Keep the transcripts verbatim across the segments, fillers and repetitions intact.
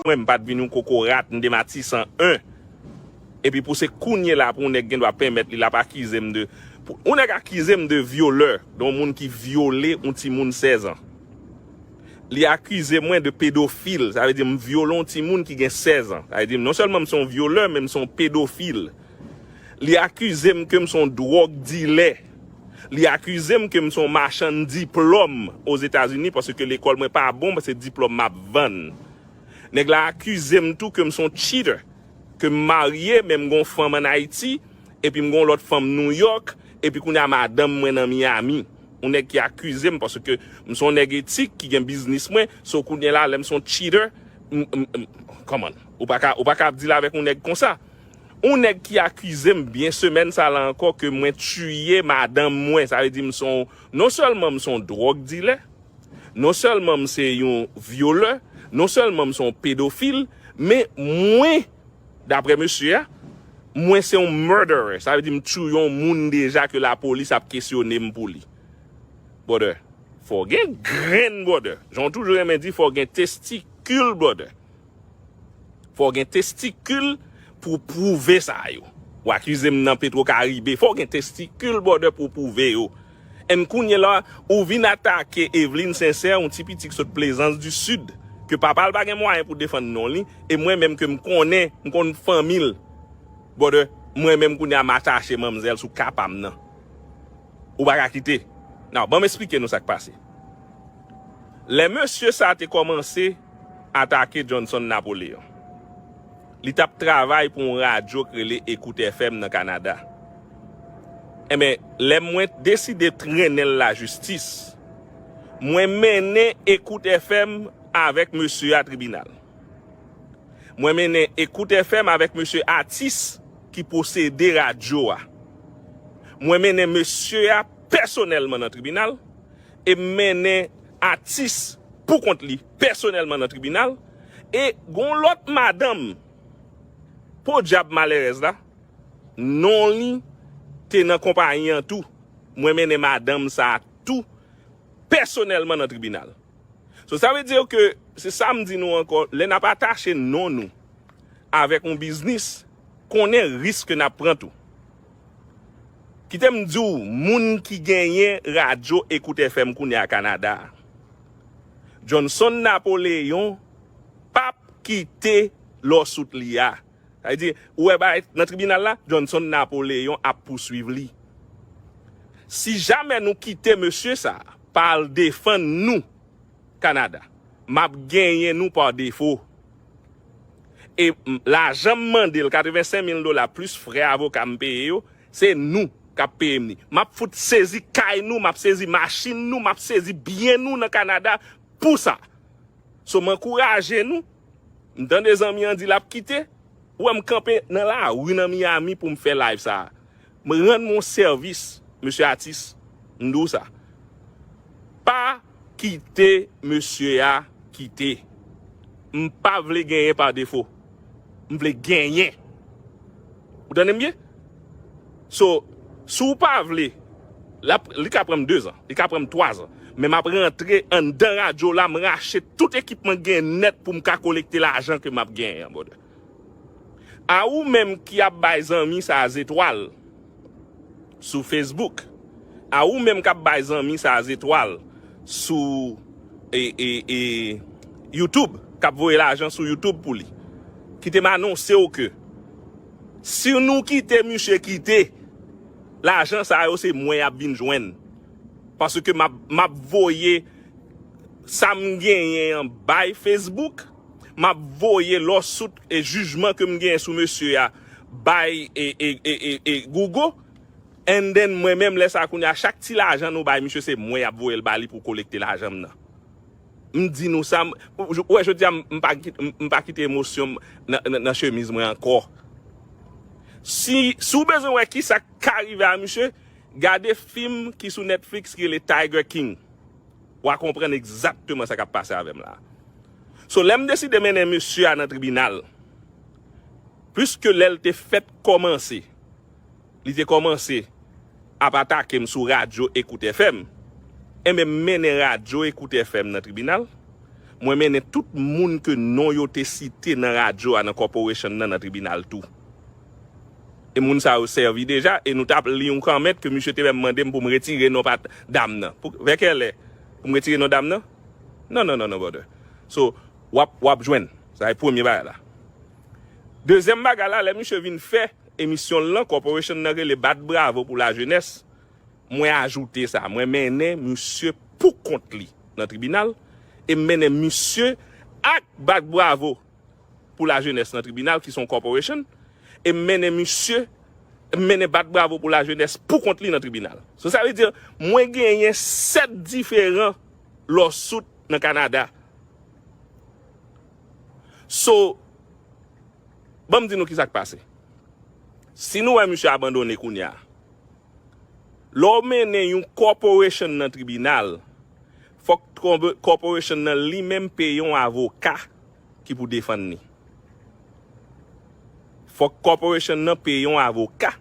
mwen, m pa t vin yon kokorat, m te Matisan en. Epi pou se kounye la pou yon nèg gen dwa pèmèt li, l ap akize m de, pou, yon nèg akize m de vyolè, de yon moun ki vyole yon timoun sèz an. Li akize mwen de pedofil, sa vle di m vyole yon timoun ki gen sèz an. Sa vle di non sèlman m se yon vyolè, men m se yon pedofil. Li akize m ke m se yon dwòg dilè. Li akize m ke m se yon machann diplòm Ozetazini paske lekòl mwen pa bon, se diplòm m ap vann. Nèg la akize m tou ke m se yon cheater, ke m marye, men m gon fanm ann Ayiti, epi m gon lòt fanm Nouyòk, epi kounye a madanm mwen nan Miami. Yon nèg ki akize m paske m se yon nèg etik ki gen biznis mwen, so kounye la lè m se yon cheater, m, m, m, come on, ou pa ka, ou pa ka ap deal avèk yon nèg konsa. Yon nèg ki akize m byen semèn sa la ankò ke mwen tiye madanm mwen, sa vle di m se yon, non sèlman m se yon dwòg dilè, non sèlman m se yon vyolè, non sèlman m se yon pedofil, men mwen, daprè mesye a, mwen se yon murderer. Sa vle di m tiye yon moun deja ke lapolis ap kesyone m pou li. Brother, fò w gen grenn, brother. Jan w toujou renmen di, fò w gen testikil, brother. Fò w gen testikil pou w pwouve sa yo. W akize m nan Petro Caribe. Fò w gen testikil, brother, pou w pwouve yo. And kounye la, ou vin atake Eveline Sincère, yon ti pitit ki sot Plaisance du Sud, ke papa l pa gen mwayen pou defann non li, e mwen menm ke m konnen, m konn fanmi l. Brother, mwen menm kounye a m atache manmzèl sou ka pa m nan. Ou pa ka kite. Now, ban m esplike nou sa k pase. Lè mesye sa te kòmanse atake Johnson Napoléon, li t ap travay pou yon radyo k rele Écoute F M nan Kanada. Enben, lè mwen deside trennen l lajistis, mwen mennen Écoute F M avèk mesye a tribinal. Mwen mennen Écoute F M avèk mesye Atis ki posede radyo a. Mwen mennen mesye a pèsonèlman nan tribinal e m mennen Atis pou kont li pèsonèlman nan tribinal. E gon lòt madanm, podyab malerèz la, non li te nan konpayi an tou. Mwen mennen madanm sa a tou pèsonèlman nan tribinal. So, sa vle di ke, se sa m di nou ankò, lè n ap atache non nou avèk yon biznis, konnen risk ke n ap pran tou. Kite m di w, moun ki genyen radyo Écoute F M kounye a Kanada a, Johnson Napoléon p ap kite lawsuit li a. Sa vle di, ou wè bagay nan tribinal la, Johnson Napoléon ap pouswiv li. Si jamè nou kite mesye sa a pa al defann nou Kanada, m ap genyen nou pa defo. E m, lajan m mande l, katrevensenk mil dola plis frè avoka m peye yo, se nou k ap peye m li. M ap fout sezi kay nou, m ap sezi machin nou, m ap sezi byen nou nan Kanada pou sa. So, m ankouraje nou. M tande zanmi an di l ap kite. Ou wè m kanpe nan lari nan Miami pou m fè live sa a. M rann mwen yon sèvis, mesye Atis. M di w sa. Pa kite mesye a kite. M pa vle genyen pa defo. M vle genyen. Ou tande m byen? So, si w pa vle, l ap, li ka pran m dezan, li ka pran m twazan. Men m ap rantre anndan radyo la, m rache tout ekipman k gen nèt pou m ka kolekte lajan ke m ap genyen an, brother. A ou menm ki ap bay zanmi sa a zetwal sou Facebook, a ou menm k ap bay zanmi sa a zetwal sou, e, e, e, YouTube, k ap voye lajan sou YouTube pou li, kite m anonse w ke si nou kite misye kite, lajan sa yo se mwen y ap vin jwenn. Paske m ap, m ap voye sa m genyen an bay Facebook, m ap voye lawsuit e jijman ke m genyen sou mesye a bay e, e, e, e, e Google. And then mwen menm lè sa kounye a, chak ti lajan nou bay misye, se mwen y ap voye l ba li pou kolekte lajan m nan. M di nou sa, m, ou wè jodi a m, m pa kit-, m, m pa kite emosyon m nan, nan, nan chemiz mwen ankò. Si, si w bezwen wè kisa k ka rive a misye, gade fim ki sou Netflix ki rele Tiger King. W a konprann egzakteman sa k ap pase avè m la. So, lè m deside mennen mesye a nan tribinal, pliske lè l te fèk kòmanse, li te kòmanse ap atake m sou radyo Écoute F M, enben, m mennen radyo Écoute F M nan tribinal. Mwen mennen tout moun ke non yo te site nan radyo a, nan corporation nan, nan tribinal tou. E moun sa yo sèvi deja, e nou t ap li yon kòmantè ke misye te menm mande m pou m retire non pa dam nan. Pou, vè kèlè? Pou m retire non dam nan? Non, non, non, non, brother. So, w ap, w ap jwenn. Sa e premye bagay la. Dezyèm bagay la, lè misye vin fè emisyon l lan, corporation nan rele Bat Bravo pou Lajenès, mwen ajoute sa. Mwen mennen misye pou kont li nan tribinal, e m mennen misye ak Bat Bravo pou Lajenès nan tribinal, ki se yon corporation, e m mennen misye, m mennen Bat Bravo pou Lajenès pou kont li nan tribinal. So, sa vle di, mwen genyen sèt diferan lawsuit nan Kanada. So, ban m di nou ki sa k pase. Si nou wè misye abandone kounye a, lè w mennen yon corporation nan tribinal, fòk kòb-, corporation nan li menm peye yon avoka ki pou defann li. Fòk corporation nan peye yon avoka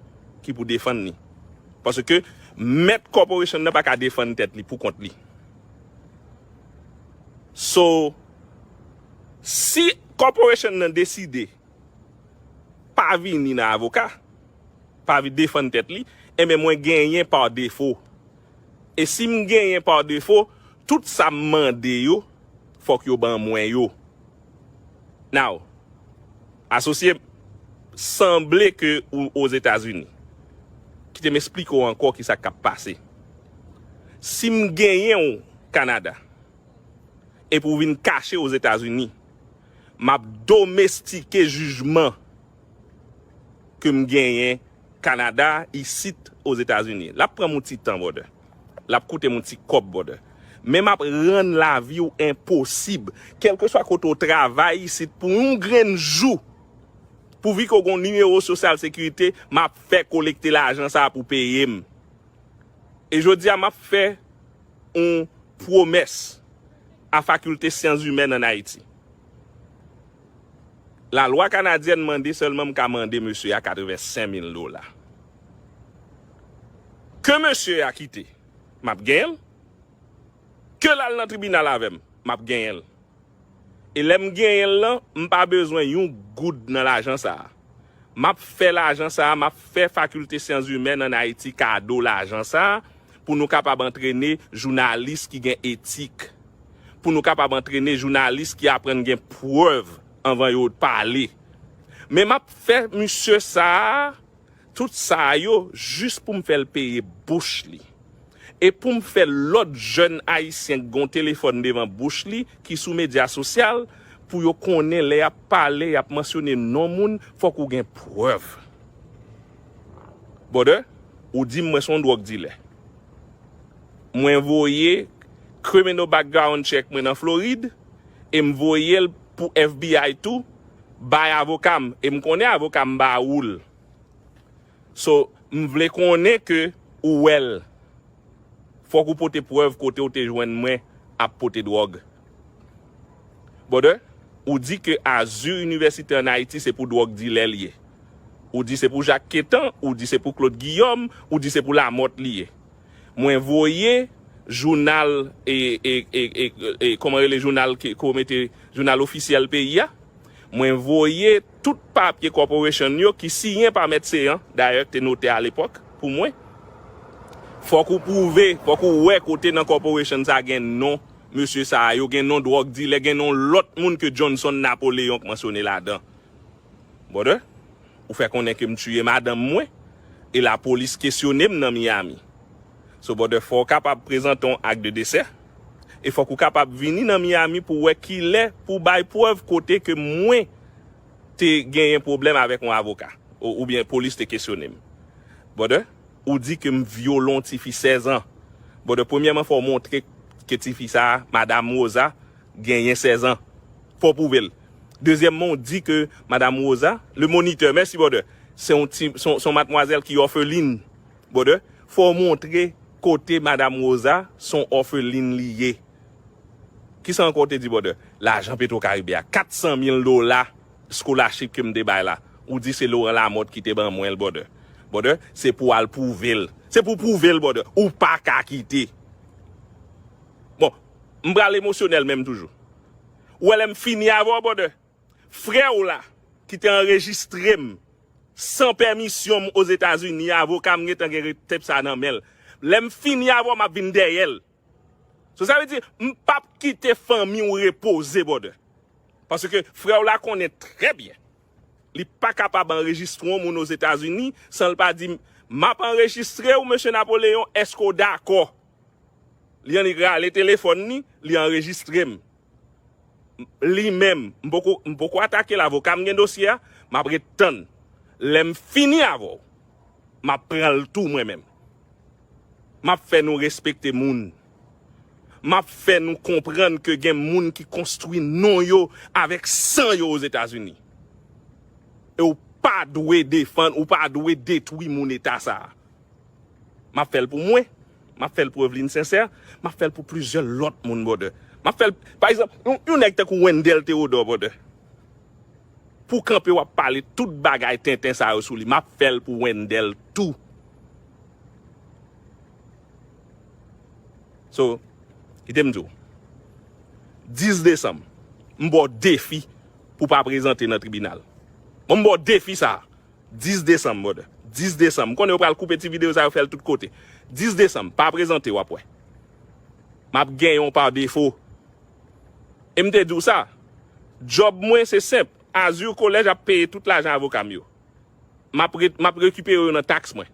ki pou defann li. Paske mèt corporation nan pa ka defann tèt li pou kont li. So, si corporation nan deside pa vini nan avoka, pa vin defann tèt li, enben mwen genyen pa defo. E si m genyen pa defo, tout sa m mande yo, fòk yo ban mwen yo. Now, asosye m, sanble ke ou Ozetazini. Kite m esplike w ankò ki sa k ap pase. Si m genyen w Kanada, epi w vin kache Ozetazini, m ap domestike jijman ke m genyen Kanada, isit Ozetazini. L ap pran m yon ti tan, brother. L ap koute m yon ti kòb, brother. Men m ap rann lavi w enposib. Kèlkeswa kote w travay isit, pou yon grenn jou, pouvi ke w gen yon nimewo sosyal sekirite, m ap fè kolekte lajan sa a pou peye m. E jodi a, m ap fè yon pwomès a Fakilte Syans Imèn ann Ayiti. Lalwa kanadyèn mande sèlman m ka mande mesye a katrevensenk mil dola. Ke mesye a kite, m ap genyen l. Ke l al nan tribinal avè m, m ap genyen l. E lè m genyen l lan, m pa bezwen yon goud nan lajan sa a. M ap fè lajan sa a, m ap fè Fakilte Syans Imèn ann Ayiti kado lajan sa a, pou nou kapab antrene jounalis ki gen etik, pou nou kapab antrene jounalis ki aprann gen prèv anvan yo pale. Men m ap fè misye sa a, tout sa a yo, jis pou m fè l peye bouch li. E pou m fè lòt jèn ayisyen k gen yon telefòn devan bouch li, ki sou medya sosyal, pou yo konnen lè y ap pale, y ap mansyone non moun, fòk ou gen prèv. Brother, ou di m mwen se yon dwòg dilè. Mwen voye criminal background check mwen nan Florid, e m voye l pou F B I tou, bay avoka m, e m konnen avoka m ba ou l. So, m vle konnen ke ou wè l. Fòk ou pote prèv kote ou te jwenn mwen ap pote dwòg. Brother, ou di ke Azur University ann Ayiti se pou dwòg dilè li ye. Ou di se pou Jacques Quétan, ou di se pou Claude Guillaume, ou di se pou Lamothe li ye. Mwen voye jounal, e, e, e, e, e, kòman rele jounal ke, ke w mete, jounal ofisyèl peyi a. Mwen voye tout papye corporation yo ki siyen pa Mèt Seyan, dayè te notè alepòk, pou mwen. Fòk ou pwouve, fòk ou wè kote nan corporation sa gen non mesye sa yo, gen non dwòg dilè, gen non lòt moun ke Johnson Napoléon k mansyone ladan. Brother, ou fè konnen ke m tiye madanm mwen, e lapolis kesyone m nan Miami. So, brother, fò w kapab prezante yon ak de desè, e fòk ou kapab vini nan Miami pou wè kilè pou bay prèv kote ke mwen te genyen pwoblèm avèk yon avoka, ou, oubyen polis te kesyone m. Brother, ou di ke m vyole yon tifi sèz an. Brother, premyèman, fò w montre ke tifi sa a, Madam Rosa, genyen sèz an. Fò w pwouve l. Dezyèmman, ou di ke Madam Rosa, le moniteur, mèsi, brother, se yon ti, se yon, se yon madmwazèl ki òfelin, brother. Fò w montre kote Madam Rosa, se yon òfelin li ye. Kisa ankò w te di, brother? Lajan Petro Caribe a, kat san mil dola scholarship ke m te bay la. Ou di se Laurent Lamothe ki te ban mwen l, brother. Brother, se pou w al pwouve l. Se pou w pwouve l, brother. Ou pa ka kite. Bon, m pral emosyonèl menm toujou. Ou wè lè m fini avè w, brother? Frè w la, ki te anrejistre m san pèmisyon m Ozetazini, avoka m gentan gen tape sa nan men l. Lè m fini avè w, m ap vin dèyè l. So, sa vle di, m p ap kite fanmi w repoze, brother. Paske frè w la konnen trè byen. Li pa kapab anrejistre yon moun Ozetazini san l pa di, "M ap anrejistre w, Mesye Napoleyon, èske w dakò?" Li annik rale telefòn li, li anrejistre m. Li menm, m poko, m poko atake l, avoka m gen dosye a, m ap ret tann. Lè m fini avè w, m ap pran l tou mwen menm. M ap fè nou respekte moun. M ap fè nou konprann ke gen moun ki konstwi non yo avèk san yo Ozetazini. E w pa dwe defann, ou pa dwe detwi moun eta sa a. M ap fè l pou mwen. M ap fè l pou Evelyne Sincère. M ap fè l pou plizyè lòt moun, brother. M ap fè l, pa egzanp, yon, yon nèg tankou Wendell Theodore, brother. Pou kanpe w ap pale tout bagay tenten sa yo sou li. M ap fè l pou Wendell tou. So, kite m di w. Dis desanm, m ba w defi pou w pa prezante nan tribinal. Bon, m ba w defi sa a. Dis desanm, brother. Dis desanm. M konnen yo pral koupe ti videyo sa yo, fè l tout kote. Dis desanm, pa prezante, w ap wè. M ap genyen w pa defo. E m te di w sa. Djòb mwen, se senp. Azur College ap peye tout lajan avoka m yo. M ap re-, m ap rekipere yo nan taks mwen.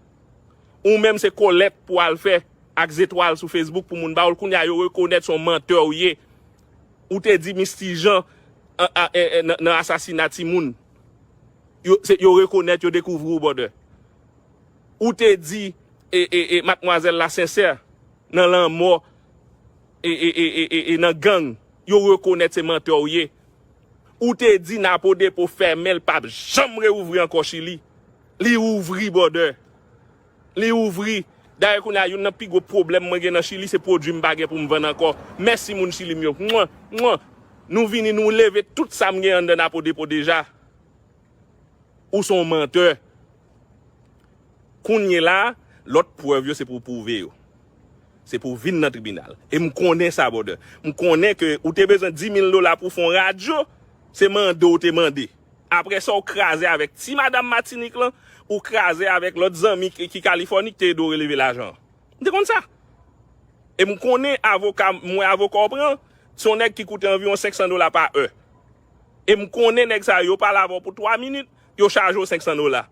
Ou menm, se kolèt pou w al fè ak zetwal sou Facebook pou moun ba w l. Kounye a, yo rekonèt se yon mantè w ye. Ou te di Misty Jean, a, a, e, e, nan, nan asasina timoun. Yo, se, yo rekonèt, yo dekouvri w, brother. Ou te di, e, e, e, madmwazèl la Sincère, nan lanmò, e, e, e, e, e, e nan gang, yo rekonèt se mantè w ye. Ou te di Napo Depo fèmen, l p ap janm reouvri ankò Chili. Li ouvri, brother. Li ouvri. Dayè, kounye a, youn nan pi gwo pwoblèm mwen gen nan Chili, se pwodui m pa gen pou m vann ankò. Mèsi, moun Chili m yo. Mwen, mwen. Nou vini, nou leve tout sa m gen anndan Napo Depo deja. Ou se yon mantè. Kounye la, lòt prèv yo, se pou w pwouve yo. Se pou w vin nan tribinal. E m konnen sa, brother. M konnen ke ou te bezwen dis mil dola pou w fè yon radyo, se mande w te mande. Apre sa, w kraze avèk ti madanm Matinik lan, ou kraze avèk lòt zanmi ki, ki Kalifòni ki te ede w releve lajan an. M te konn sa. E m konnen avoka, m wè avoka w pran, se yon nèg ki koute anviwon senk san dola pa è. E m konnen nèg sa yo, yo pale avè w pou twa minit, yo chaje w senk san dola.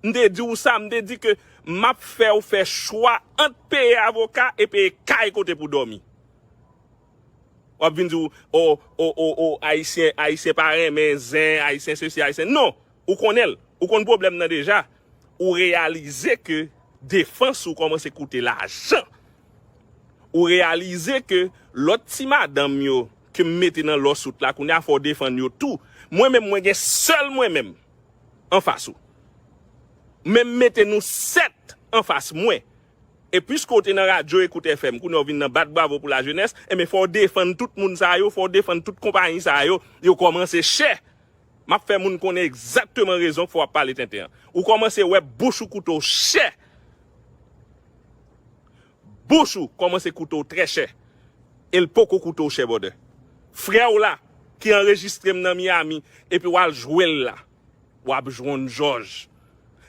M te di w sa, m te di ke m ap fè w fè chwa ant peye avoka e peye kay kote pou dòmi. W ap vin di w, o, o, o, o, Ayisyen, Ayisyen pa renmen zen, Ayisyen sesi, Ayisyen. Non, ou konnen l. Ou konn pwoblèm nan deja. Ou reyalize ke defans ou kòmanse koute lajan. Ou reyalize ke lòt ti madanm yo ke m mete nan lawsuit la, kounye a fò w defann yo tou. Mwen menm, mwen gen sèl mwen menm anfas ou. Men m mete nou sèt anfas mwen. E piske w te nan radyo Ecoute F M, kounye a w vin nan bat bravo pou lajenès, enben fò w defann tout moun sa yo, fò w defann tout konpayi sa yo, yo kòmanse chè. M ap fè moun konnen egzakteman rezon k fè w ap pale tenten an. Ou kòmanse wè bouch ou koute w chè. Bouch ou kòmanse koute w trè chè. E l poko koute w chè, brother. Frè w la, ki anrejistre m nan Miami, epi w al jwe l la. W ap jwenn jòj.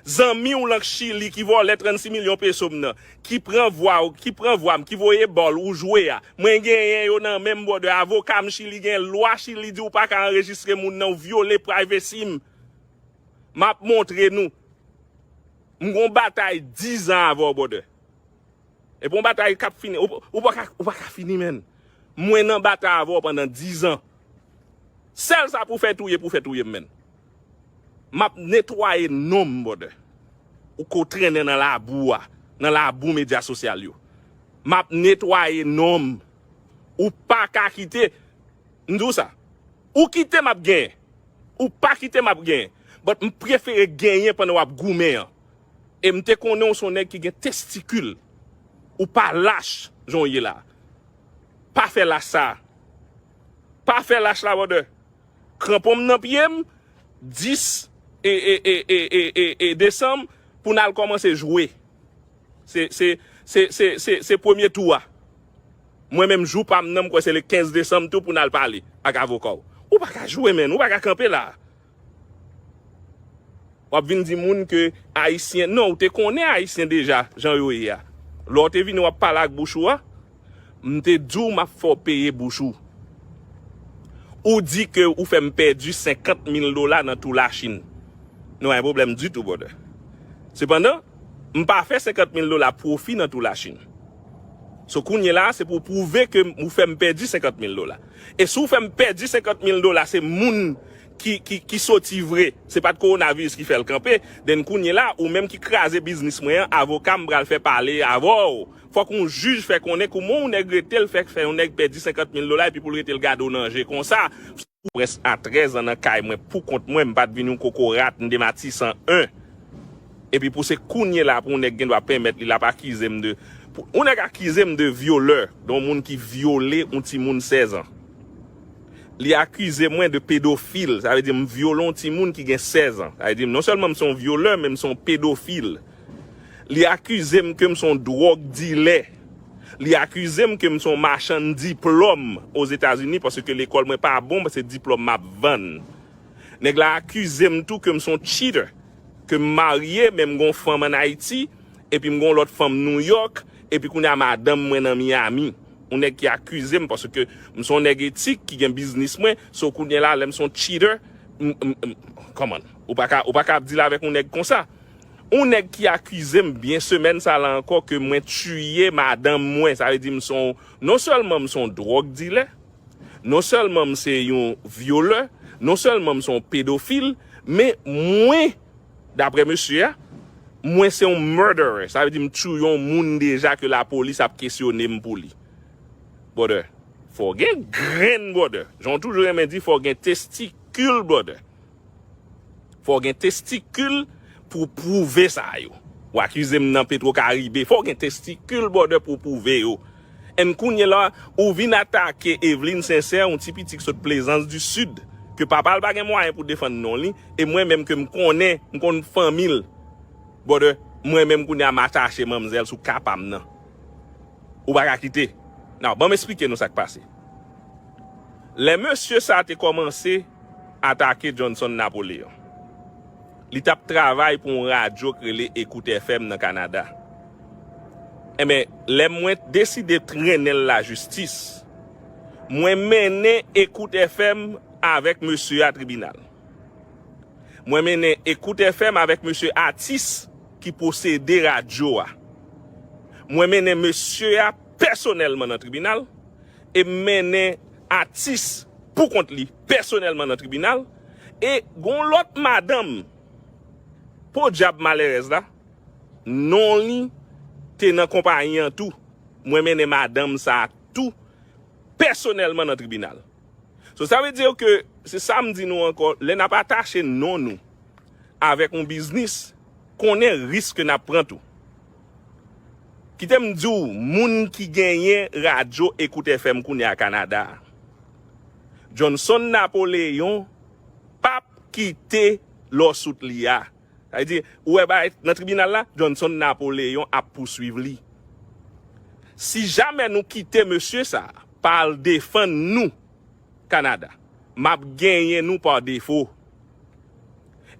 Zanmi w lan k Chili ki vòlè trannsis milyon peso m nan, ki pran vwa w, ki pran vwa m, ki voye ba w l ou jwe a. Mwen genyen yo nan men m, brother. Avoka m Chili gen, lwa Chili di w pa ka anrejistre moun nan, w vyole privacy m. M ap montre nou. M gon batay diz an avè w, brother. E pou yon batay k ap fini, ou, ou pa ka, ou pa ka fini, menn. Mwen nan batay avè w pandan diz an. Sèl sa pou fè touye, pou fè touye m, menn. M ap netwaye non m, brother. Ou ko trennen nan labou a, nan labou medya sosyal yo. M ap netwaye non m. Ou pa ka kite, m di w sa, ou kite m ap genyen. Ou pa kite m ap genyen. But m prefere genyen pandan w ap goumen an. E m te konnen w se yon nèg ki gen testikil. Ou pa lach, jan w ye la. Pa fè lach sa. Pa fè lach la, brother. Kranpon m nan pye m, dis e, e, e, e, e, e, e desanm, pou n al kòmanse jwe. Se, se, se, se, se, se premye tou a. Mwen menm jou pa m nan, m kwè se le kenz desanm tou pou n al pale ak avoka w. Ou pa ka jwe, menn, ou pa ka kanpe la. W ap vin di moun ke Ayisyen, non, ou te konnen Ayisyen deja, jan yo ye a. Lè w te vini w ap pale ak bouch ou a, m te di w m ap fè w peye bouch ou. Ou di ke ou fè m pèdi senkant mil dola nan tou Lachin. Nou pa gen pwoblèm ditou, brother. Sepandan, m pa fè senkant mil dola pwofi nan tou Lachin. So, kounye la, se pou w pwouve ke ou fè m pèdi senkant mil dola. E si w fè m pèdi senkant mil dola, se moun ki, ki, ki soti vre, se pa t kowonaviris ki fè l kanpe, then kounye la, ou menm ki kraze biznis mwen an, avoka m pral fè pale avè w. Fòk yon jij fè konnen kouman yon nèg rete l fè, fè yon nèg pèdi senkant mil dola epi pou l rete l gade w nan je konsa. Ou prèske a trèz an nan kay mwen pou kont mwen, m pa t vin yon kokorat, m de Matisan en. Epi pou se kounye la pou yon nèg gen dwa pèmèt li l ap akize m de, pou yon nèg akize m de vyolè, de yon moun ki vyole yon timoun sèz an. Li akize mwen de pedofil, sa vle di m vyole yon timoun ki gen sèz an. Sa vle di non sèlman m se yon vyolè, men m se yon pedofil. Li akize m ke m se yon dwòg dilè. Li akize m ke m se yon machann diplòm Ozetazini paske lekòl mwen pa bon, se diplòm m ap vann. Nèg la akize m tou ke m se yon cheater, ke m marye, men m gon fanm ann Ayiti, epi m gon lòt fanm Nouyòk, epi kounye a madanm mwen nan Miami. Yon nèg ki akize m paske m se yon nèg etik ki gen biznis mwen, so kounye la lè m se yon cheater, m, m, m, come on, ou pa ka, ou pa ka ap deal avèk yon nèg konsa. Yon nèg ki akize m byen semèn sa la ankò ke mwen tiye madanm mwen, sa vle di m se yon, non sèlman m se yon dwòg dilè, non sèlman m se yon vyolè, non sèlman m se yon pedofil, men mwen, daprè mesye a, mwen se yon murderer. Sa vle di m tiye yon moun deja ke lapolis ap kesyone m pou li. Brother, fò w gen grenn, brother. Jan w toujou renmen di, fò w gen testikil, brother. Fò w gen testikil pou w pwouve sa yo. W akize m nan Petro Caribe. Fò w gen testikil, brother, pou w pwouve yo. And kounye la, ou vin atake Eveline Sincère, yon ti pitit ki sot Plaisance du Sud, ke papa l pa gen mwayen pou defann non li, e mwen menm ke m konnen, m konn fanmi l. Brother, mwen menm kounye a m atache manmzèl sou ka pa m nan. Ou pa ka kite. Now, ban m esplike nou sa k pase. Lè mesye sa te kòmanse atake Johnson Napoléon, li t ap travay pou yon radyo k rele Écoute F M nan Kanada. Enben, lè mwen deside trennen l lajistis, mwen mennen Écoute F M avèk mesye a tribinal. Mwen mennen Écoute F M avèk mesye Atis ki posede radyo a. Mwen mennen mesye a pèsonèlman nan tribinal, e m mennen Atis pou kont li pèsonèlman nan tribinal, e gon lòt madanm, podyab malerèz la, non li te nan konpayi an tou. Mwen mennen madanm sa a tou pèsonèlman nan tribinal. So, sa vle di ke, se sa m di nou ankò, lè n ap atache non nou avèk yon biznis, konnen risk ke n ap pran tou. Kite m di w, moun ki genyen radyo Écoute F M kounye a Kanada a, Johnson Napoléon p ap kite lawsuit li a. Sa vle di, ou wè bagay nan tribinal la, Johnson Napoléon ap pouswiv li. Si jamè nou kite mesye sa a pa al defann nou Kanada, m ap genyen nou pa defo.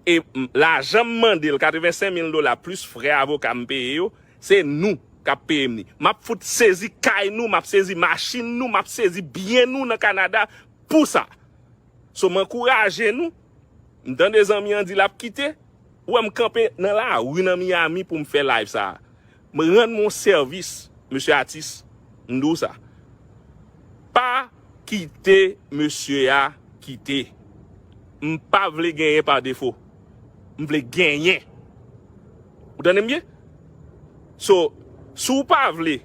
E m, lajan m mande l, katrevensenk mil dola plis frè avoka m peye yo, se nou k ap peye m li. M ap fout sezi kay nou, m ap sezi machin nou, m ap sezi byen nou nan Kanada pou sa. So, m ankouraje nou. M tande zanmi an di l ap kite. Ou wè m kanpe nan lari nan Miami pou m fè live sa a. M rann mwen sèvis, mesye Atis. M di w sa. Pa kite mesye a kite. M pa vle genyen pa defo. M vle genyen. Ou tande m byen? So, si w pa vle,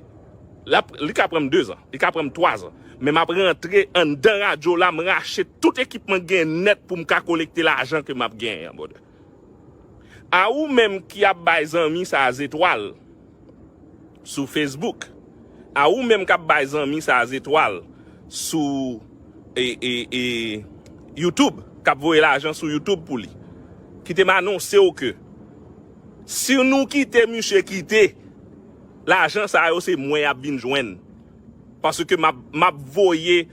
l ap, li ka pran m dezan, li ka pran m twazan. Men m ap rantre anndan radyo la, m rache tout ekipman k gen nèt pou m ka kolekte lajan ke m ap genyen an, brother. A ou menm ki ap bay zanmi sa a zetwal sou Facebook, a ou menm k ap bay zanmi sa a zetwal sou e, e, e, YouTube, k ap voye lajan sou YouTube pou li, kite m anonse w ke si nou kite misye kite, lajan sa yo se mwen y ap vin jwenn. Paske m ap, m ap voye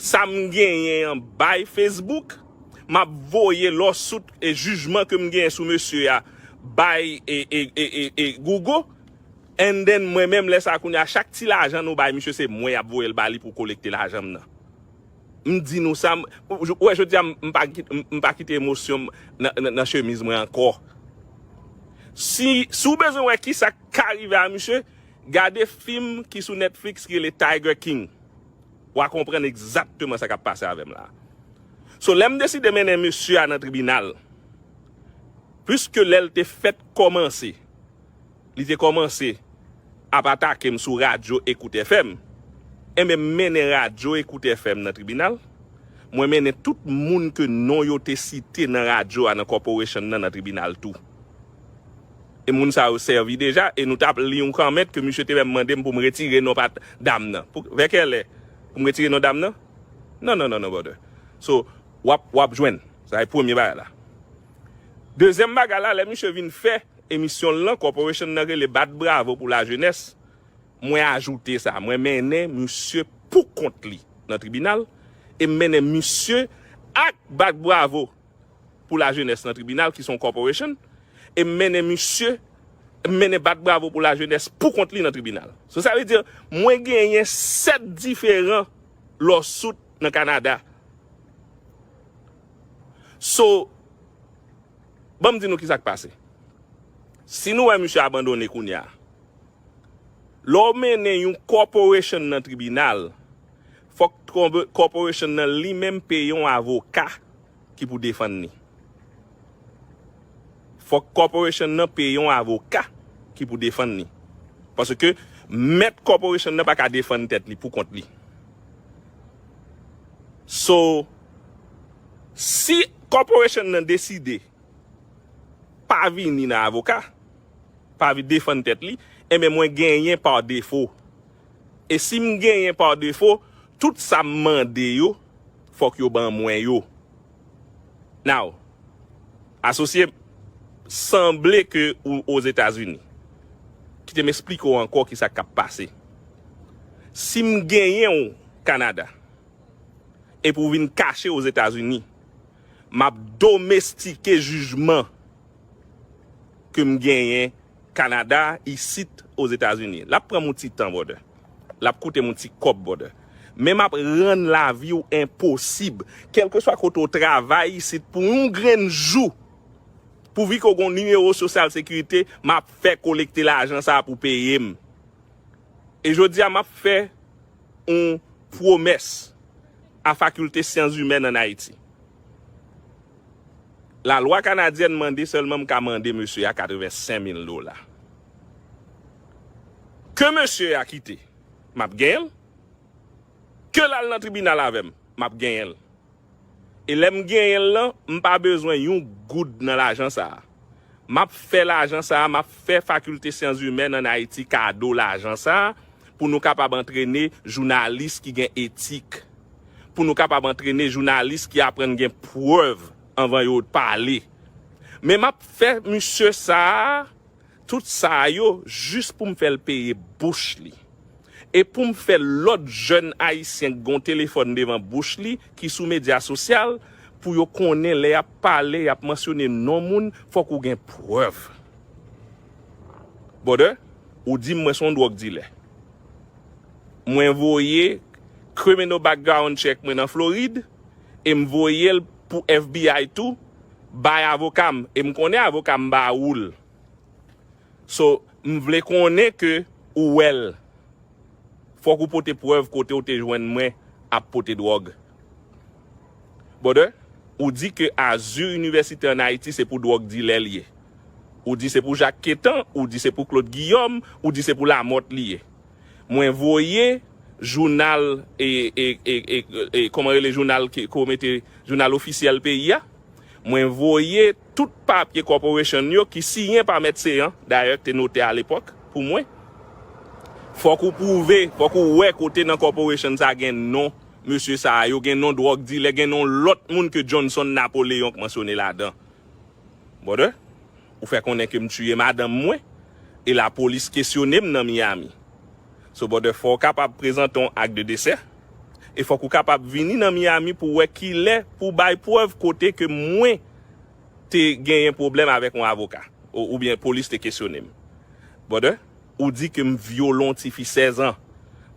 sa m genyen an bay Facebook, m ap voye lawsuit e jijman ke m genyen sou mesye a bay e, e, e, e, e Google, and then mwen menm lè sa kounye a chak ti lajan nou bay misye se mwen y ap voye l ba li pou kolekte lajan m nan. M di nou sa, m, ou wè jodi a m, m pa, m, m pa kite emosyon m nan, nan, nan chemiz mwen ankò. Si, si w bezwen wè kisa k ka rive a misye, gade fim ki sou Netflix ki rele Tiger King. W a konprann egzakteman sa k ap pase avè m la. So, lè m deside mennen mesye a nan tribinal, pliske lè l te fèk kòmanse, li te kòmanse ap atake m sou radyo Ecoute F M, enben m mennen radyo Ecoute F M nan tribinal, mwen mennen tout moun ke non yo te site nan radyo a nan corporation nan nan tribinal tou. E moun sa yo sèvi deja, e nou t ap li yon comment ke misye te menm mande m pou m retire non pa dam nan. Pou, vè kèlè? Pou m retire non dam nan? Non, non, non, non, brother. So, w ap, w ap jwenn. Sa e premye bagay la. Dezyèm bagay la, lè misye vin fè emisyon l lan, corporation nan rele Bat Bravo pou Lajenès, mwen ajoute sa. Mwen mennen misye pou kont li nan tribinal, e m mennen misye ak Bat Bravo pou Lajenès nan tribinal, ki se yon corporation, e m mennen misye, m mennen Bat Bravo pou Lajenès pou kont li nan tribinal. So, sa vle di, mwen genyen sèt diferan lawsuit nan Kanada. So, ban m di nou kisa k pase. Si nou wè misye abandone kounye a, lè w mennen yon corporation nan tribinal, fòk kòb-, corporation nan li menm peye yon avoka ki pou defann li. Fòk corporation nan peye yon avoka ki pou defann li. Paske mèt corporation nan pa ka defann tèt li pou kont li. So, si corporation nan deside pa vini nan avoka, pa vin defann tèt li, enben mwen genyen pa defo. E si m genyen pa defo, tout sa m mande yo, fòk yo ban mwen yo. Now, asosye m, sanble ke ou Ozetazini. Kite m esplike w ankò kisa k ap pase. Si m genyen w Kanada, epi w vin kache Ozetazini, m ap domestike jijman ke m genyen Kanada, isit Ozetazini. L ap pran m yon ti tan, brother. L ap koute m yon ti kòb, brother. Men m ap rann lavi w enposib. Kèlkeswa kote w travay isit pou yon grenn jou, pouvi ke w gen yon nimewo sosyal sekirite, m ap fè kolekte lajan sa a pou peye m. E jodi a, m ap fè yon pwomès a Fakilte Syans Imèn ann Ayiti. Lalwa kanadyèn mande sèlman m ka mande mesye a katrevensenk mil dola. Ke mesye a kite, m ap genyen l. Ke l al nan tribinal avè m, m ap genyen l. E lè m genyen l lan, m pa bezwen yon goud nan lajan sa a. M ap fè lajan sa a, m ap fè Fakilte Syans Imèn ann Ayiti kado lajan sa a pou nou kapab antrene jounalis ki gen etik, pou nou kapab antrene jounalis ki aprann gen prèv anvan yo pale. Men m ap fè misye sa a, tout sa a yo, jis pou m fè l peye bouch li. E pou m fè lòt jèn ayisyen k gen yon telefòn devan bouch li, ki sou medya sosyal, pou yo konnen lè y ap pale, y ap mansyone non moun, fòk ou gen prèv. Brother, ou di m mwen se yon dwòg dilè. Mwen voye criminal background check mwen nan Florid, e m voye l pou F B I tou, bay avoka m, e m konnen avoka m ba ou l. So, m vle konnen ke ou wè l. Fòk ou pote prèv kote ou te jwenn mwen ap pote dwòg. Brother, ou di ke Azur University ann Ayiti se pou dwòg dilè l ye. Ou di se pou Jacques Quétan, ou di se pou Claude Guillaume, ou di se pou Lamothe li ye. Mwen voye jounal, e, e, e, e, e, kòman rele jounal ke, ke w mete, jounal ofisyèl peyi a. Mwen voye tout papye corporation yo ki siyen pa Mèt Seyan, dayè, k te notè alepòk pou mwen. Fòk ou pwouve, fòk ou wè kote nan corporation sa gen non mesye sa a yo, gen non dwòg dilè, gen non lòt moun ke Johnson Napoléon k mansyone ladan. Brother, ou fè konnen ke m tiye madanm mwen, e lapolis kesyone m nan Miami. So, brother, fò w kapab prezante yon ak de desè. E fòk ou kapab vini nan Miami pou wè kilè pou bay prèv kote ke mwen te genyen pwoblèm avèk yon avoka, ou, oubyen polis te kesyone m. Brother, ou di ke m vyole yon tifi sèz an.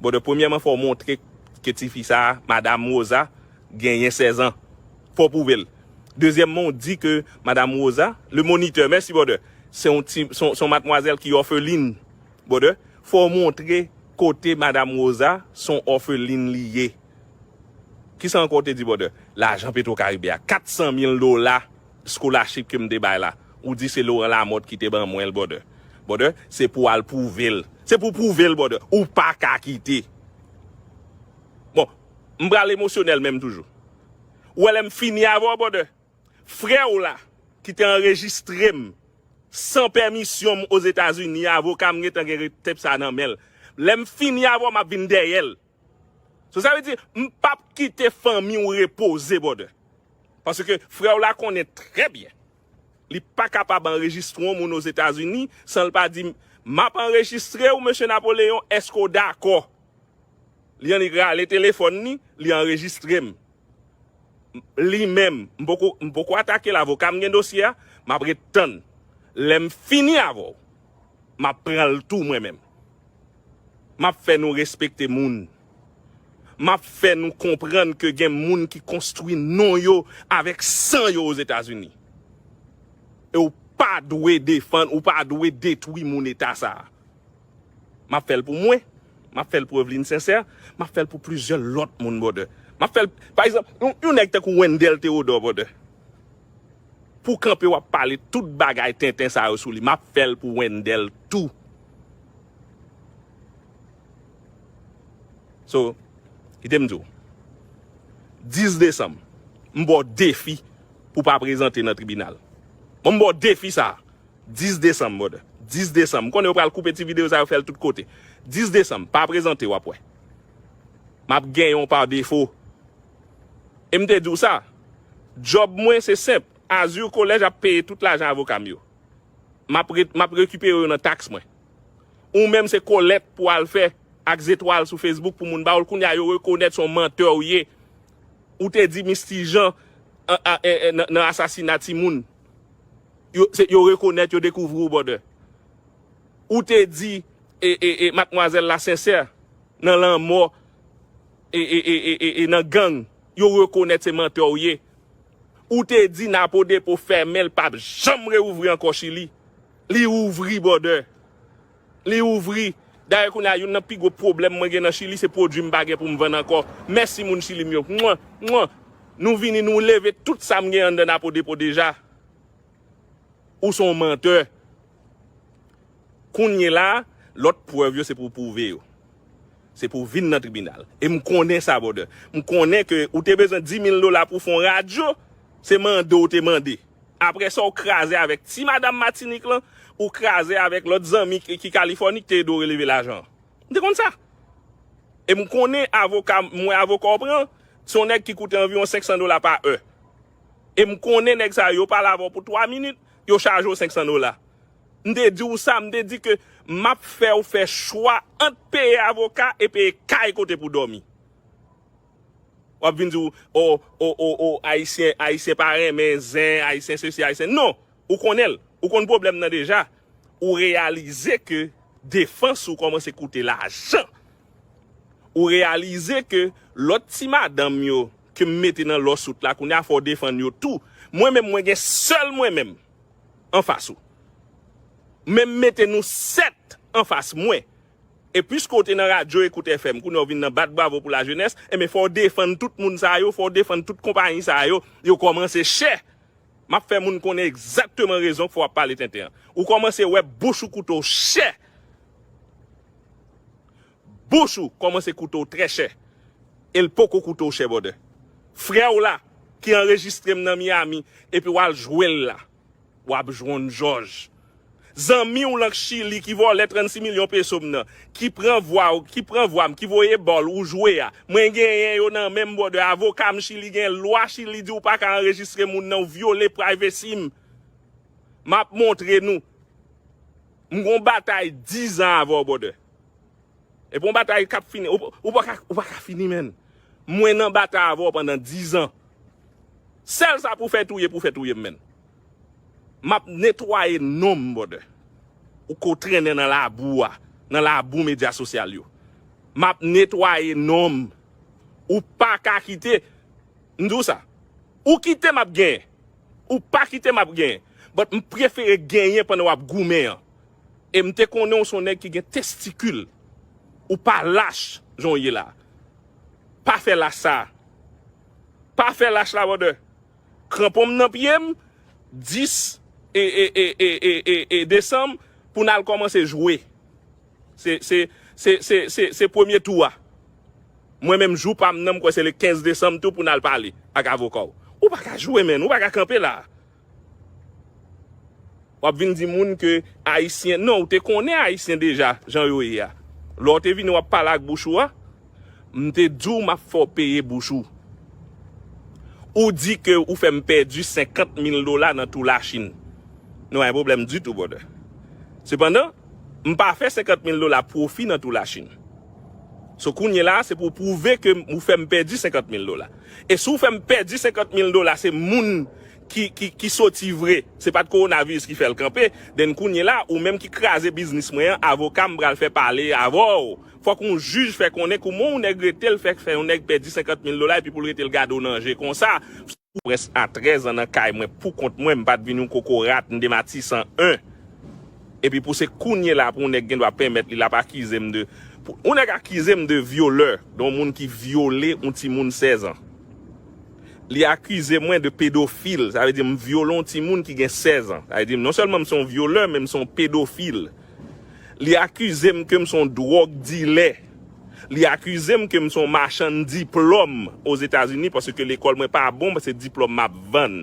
Brother, premyèman, fò w montre ke tifi sa a, Madam Rosa, genyen sèz an. Fò w pwouve l. Dezyèmman, ou di ke Madam Rosa, le moniteur, mèsi, brother, se yon ti, se yon, se yon matmwazèl ki òfelin. Brother, fò w montre kote Madam Rosa, se yon òfelin li ye. Kisa ankò w te di, brother? Lajan Petro Caribe a, kat san mil dola scholarship ke m te bay la. Ou di se Laurent Lamothe ki te ban mwen l, brother. Brother, se pou w al pwouve l. Se pou w pwouve l, brother. Ou pa ka kite. Bon, m pral emosyonèl menm toujou. Ou wè lè m fini avè w, brother? Frè w la, ki te anrejistre m san pèmisyon m Ozetazini, avoka m gentan gen tep sa nan men l. Lè m fini avè w, m ap vin dèyè l. So, sa vle di, m p ap kite fanmi w repoze, brother. Paske frè w la konnen trè byen. Li pa kapab anrejistre yon moun Ozetazini san l pa di m, "M ap anrejistre w, mesye Napoleyon, èske w dakò?" Li annik rale telefòn li, li anrejistre m. Li menm, m poko, m poko atake l, avoka m gen dosye a, m ap ret tann. Lè m fini avè w, m ap pran l tou mwen menm. M ap fè nou respekte moun. M ap fè nou konprann ke gen moun ki konstwi non yo avèk san yo Ozetazini. E w pa dwe defann, ou pa dwe detwi moun eta sa a. M ap fè l pou mwen. M ap fè l pou Eveline Sincère. M ap fè l pou plizyè lòt moun, brother. M ap fè l, pa egzanp, yon, yon nèg tankou Wendell Theodore, brother. Pou kanpe w ap pale tout bagay tenten sa yo sou li. M ap fè l pou Wendell tou. So, kite m di w. Dis desanm, m ba w defi pou w pa prezante nan tribinal. Bon, m ba w defi sa a. Dis desanm, brother. Dis desanm. M konnen yo pral koupe ti videyo sa yo, fè l tout kote. Dis desanm, pa prezante, w ap wè. M ap genyen w pa defo. E m te di w sa. Djòb mwen, se senp. Azur College ap peye tout lajan avoka m yo. M ap re-, m ap rekipere yo nan taks mwen. Ou menm, se kolèt pou w al fè ak zetwal sou Facebook pou moun ba w l. Kounye a, yo rekonèt se yon mantè w ye. Ou te di Misty Jean, a, a, e, e, nan, nan asasina timoun. Yo, se, yo rekonèt, yo dekouvri w, brother. Ou te di, e, e, e, Madmwazèl la Sincère, nan lanmò, e, e, e, e, e, e nan gang, yo rekonèt se mantè w ye. Ou te di Napo Depo fèmen, l p ap janm reouvri ankò Chili. Li ouvri, brother. Li ouvri. Dayè, kounye a, youn nan pi gwo pwoblèm mwen gen nan Chili, se pwodui m pa gen pou m vann ankò. Mèsi, moun Chili m yo. Mwen, mwen. Nou vini, nou leve tout sa m gen anndan Napo Depo deja. Ou se yon mantè. Kounye la, lòt prèv yo, se pou w pwouve yo. Se pou w vin nan tribinal. E m konnen sa, brother. M konnen ke ou te bezwen dis mil dola pou w fè yon radyo, se mande w te mande. Apre sa, w kraze avèk ti madanm Matinik lan, ou kraze avèk lòt zanmi ki, ki Kalifòni ki te ede w releve lajan an. M te konn sa. E m konnen avoka, mwen avoka w pran, se yon nèg ki koute anviwon senk san dola pa è. E m konnen nèg sa yo, yo pale avè w pou twa minit, yo chaje w senk san dola. M te di w sa, m te di ke m ap fè w fè chwa ant peye avoka e peye kay kote pou dòmi. W ap vin di w, o, o, o, o, Ayisyen, Ayisyen pa renmen zen, Ayisyen sesi, Ayisyen. Non, ou konnen l. Ou konn pwoblèm nan deja. Ou reyalize ke defans ou kòmanse koute lajan. Ou reyalize ke lòt ti madanm yo ke m mete nan lawsuit la, kounye a fò w defann yo tou. Mwen menm, mwen gen sèl mwen menm anfas ou. Men m mete nou sèt anfas mwen. E piske w te nan radyo Ekout F M, kounye a w vin nan bat bravo pou lajenès, enben fò w defann tout moun sa yo, fò w defann tout konpayi sa yo, yo kòmanse chè. M ap fè moun konnen egzakteman rezon k fè w ap pale tenten an. Ou kòmanse wè bouch ou koute w chè. Bouch ou kòmanse koute w trè chè. E l poko koute w chè, brother. Frè w la, ki anrejistre m nan Miami, epi w al jwe l la. W ap jwenn jòj. Zanmi w lan k Chili ki vòlè trannsis milyon peso m nan, ki pran vwa w, ki pran vwa m, ki voye bòl ou jwe a. Mwen genyen yo nan men m, brother. Avoka m Chili gen lwa Chili di w pa ka anrejistre moun nan, w vyole privacy m. M ap montre nou. M gon batay diz an avè w, brother. Epi yon batay k ap fini, ou, ou pa ka, ou pa ka fini, menn. Mwen nan batay avè w pandan diz an. Sèl sa pou fè touye, pou fè touye m, menn. M ap netwaye non m, brother. Ou ko trennen nan labou a, nan labou medya sosyal yo. M ap netwaye non m. Ou pa ka kite, m di w sa. Ou kite m ap genyen. Ou pa kite m ap genyen. But m prefere genyen pandan w ap goumen an. E m te konnen w se yon nèg ki gen testikil. Ou pa lach jan w ye la. Pa fè lach sa. Pa fè lach la, brother. Kranpon m nan pye m, dis e, e, e, e, e, e, e desanm pou n al kòmanse jwe. Se, se, se, se, se, se premye tou a. Mwen menm jou pa m nan, m kwè se le kenz desanm tou pou n al pale ak avoka w. Ou pa ka jwe, menn, ou pa ka kanpe la. W ap vin di moun ke Ayisyen, non, ou te konnen Ayisyen deja, jan yo ye a. Lè w te vini w ap pale ak bouch ou a, m te di w m ap fè w peye bouch ou. Ou di ke ou fè m pèdi senkant mil dola nan tou Lachin. Nou pa gen pwoblèm ditou, brother. Sepandan, m pa fè senkant mil dola pwofi nan tou Lachin. So, kounye la, se pou w pwouve ke ou fè m pèdi senkant mil dola. E si w fè m pèdi senkant mil dola, se moun ki, ki, ki soti vre. Se pa t kowonaviris ki fè l kanpe. Then kounye la, ou menm ki kraze biznis mwen an, avoka m pral fè pale avè w. Fòk yon jij fè konnen kòman yon nèg rete l fè, fè yon nèg pèdi senkant mil dola epi pou l rete l gade w nan je konsa. Ou prens a trèz an nan kay mwen pou kont mwen, m pa t vin yon kokorat, m te Matisan en. Epi pou se kounye la pou yon nèg gen dwa pèmèt li l ap akize m de, pou yon nèg akize m de vyolè, de yon moun ki vyole yon timoun sèz an. Li akize mwen de pedofil, sa vle di m vyole yon timoun ki gen sèz an. Sa vle di m non sèlman m se yon vyolè, men m se yon pedofil. Li akize m ke m se yon dwòg dilè. Li akize m ke m se yon machann diplòm Ozetazini paske lekòl mwen pa bon, se diplòm m ap vann.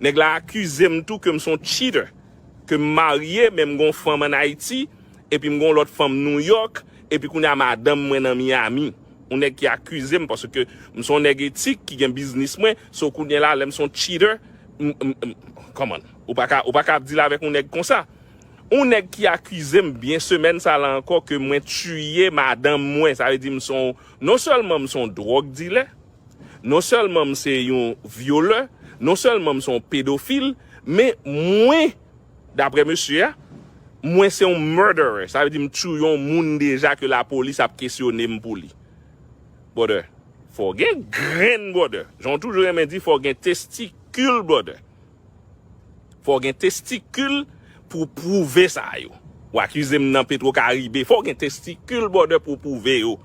Nèg la akize m tou ke m se yon cheater, ke m marye, men m gen yon fanm ann Ayiti, epi m gen yon lòt fanm Nouyòk, epi kounye a madanm mwen nan Miami. Yon nèg ki akize m paske m se yon nèg etik ki gen biznis mwen, so kounye la, lè m se yon cheater, m, m, m, come on, ou pa ka, ou pa ka ap deal avèk yon nèg konsa. Yon nèg ki akize m byen semèn sa la ankò ke mwen tiye madanm mwen, sa vle di m se yon, non sèlman m se yon dwòg dilè, non sèlman m se yon vyolè, non sèlman m se yon pedofil, men mwen, daprè mesye a, mwen se yon murderer, sa vle di m tiye yon moun deja ke lapolis ap kesyone m pou li. Brother, fò w gen grenn, brother. Jan w toujou renmen di, fò w gen testikil, brother. Fò w gen testikil pou w pwouve sa yo. W akize m nan Petro Caribe. Fò w gen testikil, brother, pou w pwouve yo.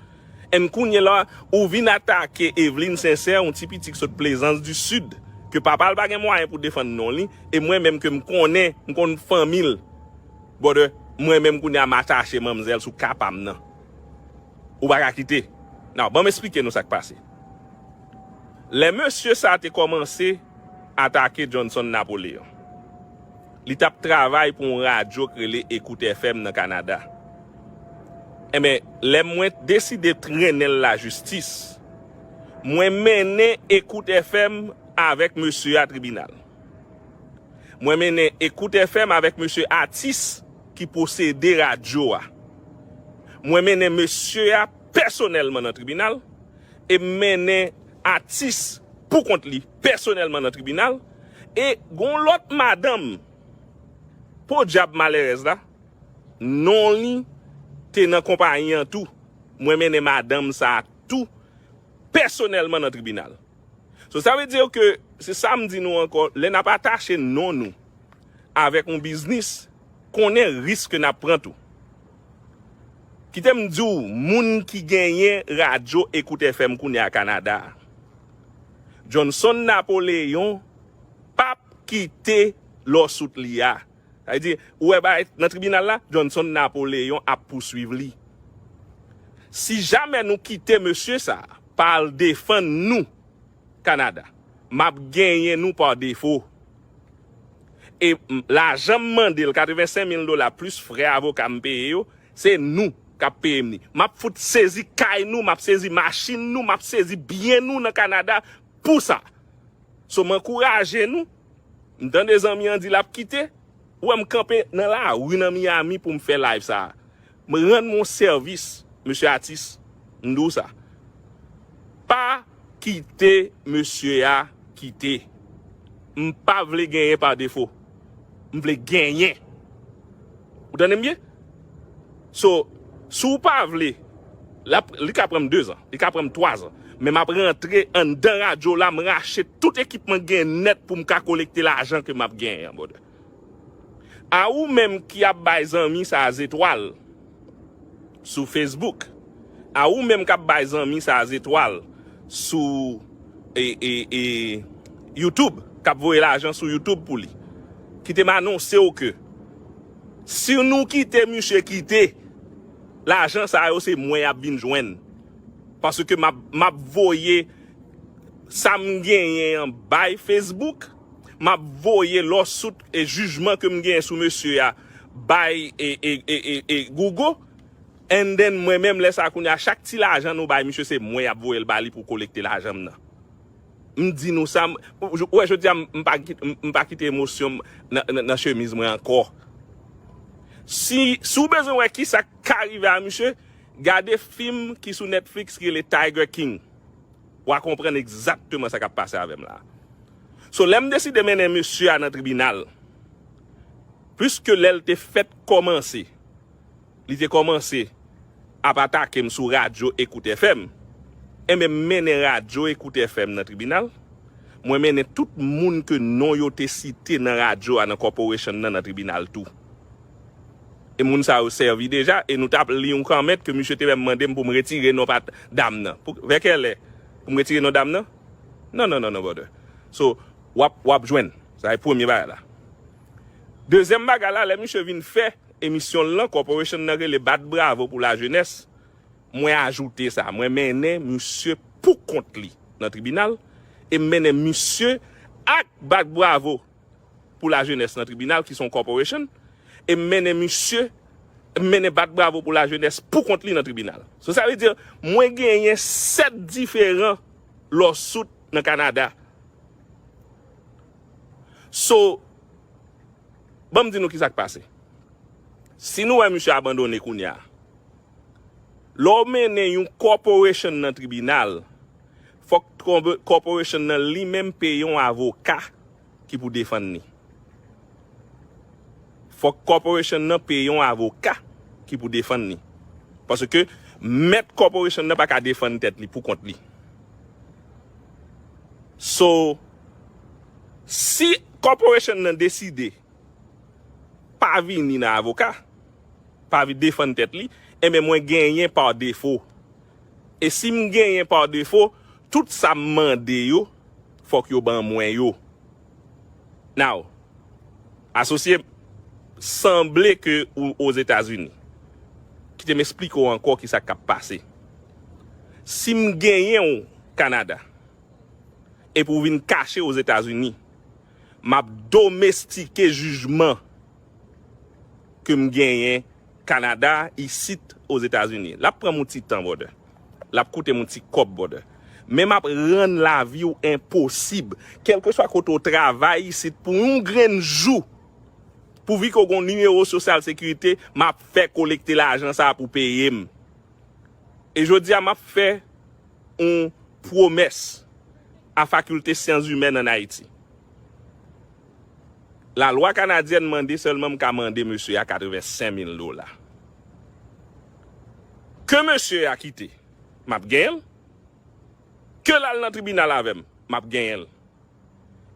And kounye la, ou vin atake Eveline Sincère, yon ti pitit ki sot Plaisance du Sud, ke papa l pa gen mwayen pou defann non li, e mwen menm ke m konnen, m konn fanmi l. Brother, mwen menm kounye a m atache manmzèl sou ka pa m nan. Ou pa ka kite. Now, ban m esplike nou sa k pase. Lè mesye sa te kòmanse atake Johnson Napoléon, li t ap travay pou yon radyo k rele Écoute F M nan Kanada. Enben, lè mwen deside trennen l lajistis, mwen mennen Écoute F M avèk mesye a tribinal. Mwen mennen Écoute F M avèk mesye atis ki posede radyo a. Mwen mennen mesye a pèsonèlman nan tribinal e m mennen atis pou kont li pèsonèlman nan tribinal. E gon lòt madanm, podyab malerèz la, non li te nan konpayi an tou. Mwen mennen madanm sa a tou pèsonèlman nan tribinal. So, sa vle di ke, se sa m di nou ankò, lè n ap atache non nou avèk yon biznis, konnen risk ke n ap pran tou. Kite m di w, moun ki genyen radyo Écoute F M kounye a Kanada a, Johnson Napoléon p ap kite lawsuit li a. Sa vle di, ou wè bagay nan tribinal la, Johnson Napoléon ap pouswiv li. Si jamè nou kite mesye sa a pa al defann nou Kanada, m ap genyen nou pa defo. E m, lajan m mande l, katrevensenk mil dola plis frè avoka m peye yo, se nou k ap peye m li. M ap fout sezi kay nou, m ap sezi machin nou, m ap sezi byen nou nan Kanada pou sa. So, m ankouraje nou. M tande zanmi an di l ap kite. Ou wè m kanpe nan lari nan Miami pou m fè live sa a. M rann mwen yon sèvis. mesye atis, m di w sa. Pa kite mesye a kite. M pa vle genyen pa defo. M vle genyen. Ou tande m byen? So, si w pa vle, l ap, li ka pran m dezan, li ka pran m twazan, men m ap rantre anndan radyo la, m rache tout ekipman gen nèt pou m ka kolekte lajan ke m ap genyen an, brother. A ou menm ki ap bay zanmi sa zetwal sou Facebook, a ou menm k ap bay zanmi sa zetwal sou e, e, e, YouTube, k ap voye lajan sou YouTube pou li, kite m anonse w ke si nou kite misye kite, lajan sa yo se mwen y ap vin jwenn. Paske m ap, m ap voye sa m genyen an bay Facebook, m ap voye lawsuit e jijman ke m genyen sou mesye a bay e, e, e, e, e Google, and then mwen menm lè sa kounye a chak ti lajan nou bay misye se mwen y ap voye l ba li pou kolekte lajan m nan. M di nou sa, m, ou wè jodi a m, m pa kit-, m, m pa kite emosyon m nan, nan, nan chemiz mwen ankò. Si, si w bezwen wè kisa k ka rive a misye, gade fim ki sou Netflix ki rele Tiger King. W a konprann egzakteman sa k ap pase avè m la. So, lè m deside mennen mesye a nan tribinal, pliske lè l te fèt kòmanse, li te kòmanse ap atake m sou radyo Ekout F M, enben, m mennen radyo Ekout F M nan tribinal. Mwen mennen tout moun ke non yo te site nan radyo a, nan corporation nan, nan tribinal tou. E moun sa yo sèvi deja, e nou t ap li yon kòmant ke misye te menm mande m pou m retire non pa dam nan. Pou, vè kèlè? Pou m retire non dam nan? Non, non, non, non, brother. So, w ap, w ap jwenn. Sa e premye bagay la. Dezyèm bagay la, lè misye vin fè emisyon l lan, corporation nan rele Bat Bravo pou Lajenès, mwen ajoute sa. Mwen mennen misye pou kont li nan tribinal, e m mennen misye ak Bat Bravo pou Lajenès nan tribinal, ki se yon corporation, e m mennen misye, m mennen Bat Bravo pou Lajenès pou kont li nan tribinal. So, sa vle di, mwen genyen sèt diferan lawsuit nan Kanada. So, ban m di nou kisa k pase. Si nou wè misye abandone kounye a, lè w mennen yon corporation nan tribinal, fòk kòb-, corporation nan li menm peye yon avoka ki pou defann li. Fòk corporation nan peye yon avoka ki pou defann li. Paske mèt corporation nan pa ka defann tèt li pou kont li. So, si corporation nan deside pa vini nan avoka, pa vin defann tèt li, enben mwen genyen pa defo. E si m genyen pa defo, tout sa m mande yo, fòk yo ban mwen yo. Now, asosye m, sanble ke ou Ozetazini. Kite m esplike w ankò kisa k ap pase. Si m genyen w Kanada, epi w vin kache Ozetazini, m ap domestike jijman ke m genyen Kanada, isit Ozetazini. L ap pran m yon ti tan, brother. L ap koute m yon ti kòb, brother. Men m ap rann lavi w enposib. Kèlkeswa kote w travay isit pou yon grenn jou, pouvi ke w gen yon nimewo sosyal sekirite, m ap fè kolekte lajan sa a pou peye m. E jodi a, m ap fè yon pwomès a Fakilte Syans Imèn ann Ayiti. Lalwa kanadyèn mande sèlman m ka mande mesye a katrevensenk mil dola. Ke mesye a kite, m ap genyen l. Ke l al nan tribinal avè m, m ap genyen l.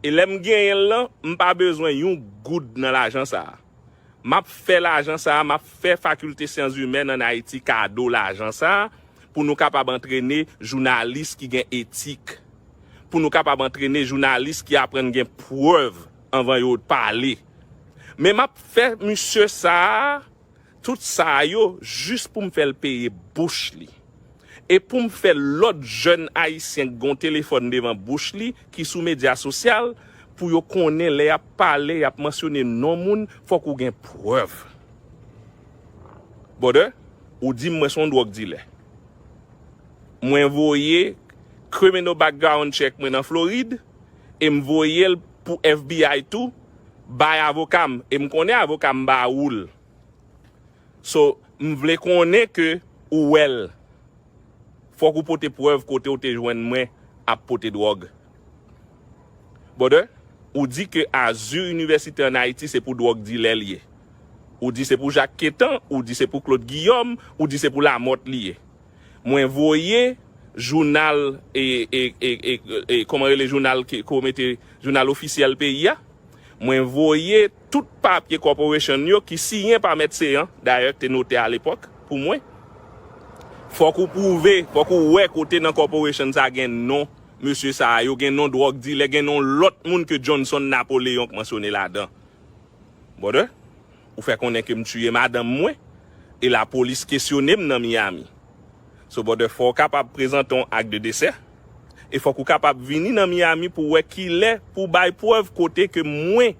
E lè m genyen l lan, m pa bezwen yon goud nan lajan sa a. M ap fè lajan sa a, m ap fè Fakilte Syans Imèn ann Ayiti kado lajan sa a, pou nou kapab antrene jounalis ki gen etik, pou nou kapab antrene jounalis ki aprann gen prèv anvan yo pale. Men m ap fè misye sa a, tout sa a yo, jis pou m fè l peye bouch li. E pou m fè lòt jèn ayisyen k gen yon telefòn devan bouch li, ki sou medya sosyal, pou yo konnen lè y ap pale, y ap mansyone non moun, fòk ou gen prèv. Brother, ou di m mwen se yon dwòg dilè. Mwen voye criminal background check mwen nan Florid, e m voye l pou F B I tou, bay avoka m, e m konnen avoka m ba ou l. So, m vle konnen ke ou wè l. Fòk ou pote prèv kote w te jwenn mwen ap pote dwòg. Brother, ou di ke Azur University an Ayiti se pou dwòg dilè li ye. Ou di se pou Jacques Quétan, ou di se pou Claude Guillaume, ou di se pou Lamothe li ye. Mwen voye jounal, e, e, e, e, e, kòman rele jounal ke, ke w mete, jounal ofisyèl peyi a. Mwen voye tout papye corporation yo ki siyen pa Mèt Seyan, dayè te notè alepòk, pou mwen. Fòk ou pwouve, fòk ou wè kote nan corporation sa gen non mesye sa yo, gen non dwòg dilè, gen non lòt moun ke Johnson Napoléon k mansyone ladan. Brother, ou fè konnen ke m tiye madanm mwen, e lapolis kesyone m nan Miami. So, brother, fò w kapab prezante yon ak de desè, e fòk ou kapab vini nan Miami pou wè kilè pou bay prèv kote ke mwen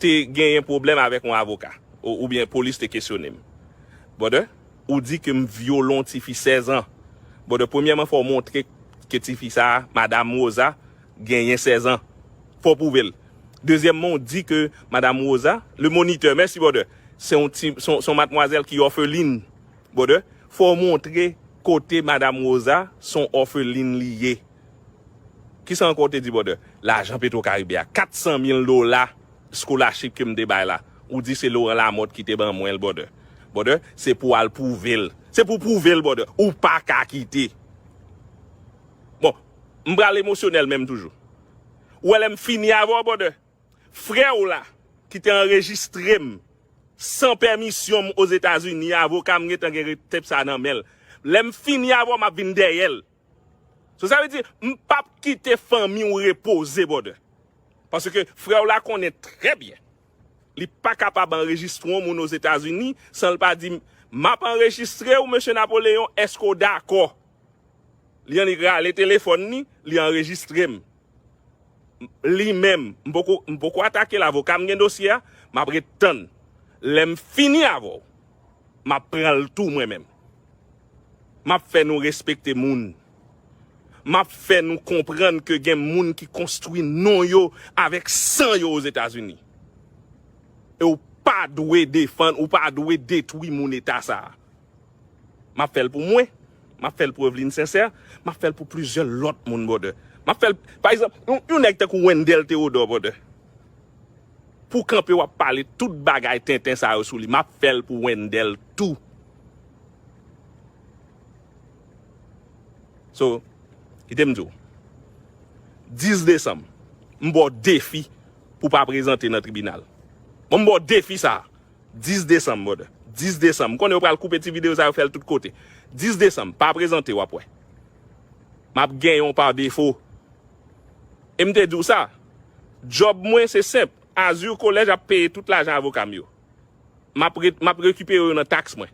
te genyen pwoblèm avèk yon avoka, ou, oubyen polis te kesyone m. Brother, ou di ke m vyole yon tifi sèz an. Brother, premyèman, fò w montre ke tifi sa a, Madam Rosa, genyen sèz an. Fò w pwouve l. Dezyèmman, ou di ke Madam Rosa, le moniteur, mèsi, brother, se yon ti, se yon, se yon matmwazèl ki òfelin, brother. Fò w montre kote Madam Rosa, se yon òfelin li ye. Kisa ankò w te di, brother? Lajan Petro Caribe a, kat san mil dola scholarship ke m te bay la. Ou di se Laurent Lamothe ki te ban mwen l, brother. Brother, se pou w al pwouve l. Se pou w pwouve l, brother. Ou pa ka kite. Bon, m pral emosyonèl menm toujou. Ou wè lè m fini avè w, brother? Frè w la, ki te anrejistre m san pèmisyon m Ozetazini, avoka m gentan gen tep sa nan men l. Lè m fini avè w, m ap vin dèyè l. So, sa vle di, m p ap kite fanmi w repoze, brother. Paske frè w la konnen trè byen. Li pa kapab anrejistre yon moun Ozetazini san l pa di m, "M ap anrejistre w, mesye Napoleyon, èske w dakò?" Li annik rale telefòn li, li anrejistre m. Li menm, m poko, m poko atake l, avoka m gen dosye a, m ap ret tann. Lè m fini avè w, m ap pran l tou mwen menm. M ap fè nou respekte moun. M ap fè nou konprann ke gen moun ki konstwi non yo avèk san yo Ozetazini. E w pa dwe defann, ou pa dwe detwi moun eta sa a. M ap fè l pou mwen, m ap fè l pou Evelyne Sincère, m ap fè l pou plizyè lòt moun, brother. M ap fè l, pa egzanp, yon, yon nèg tankou Wendell Theodore, brother. Pou w kanpe w ap pale tout bagay tenten sa yo sou li, m ap fè l pou Wendell tou. So, kite m di w, dis desanm, m ba w defi pou w pa prezante nan tribinal. Bon, m ba w defi sa a. Dis desanm, brother. Dis desanm. M konnen yo pral koupe ti videyo sa yo, fè l tout kote. Dis desanm, pa prezante, w ap wè. M ap genyen w pa defo. E m te di w sa, djòb mwen se senp. Azur College ap peye tout lajan avoka m yo. M ap re-, m ap rekipere yo nan taks mwen.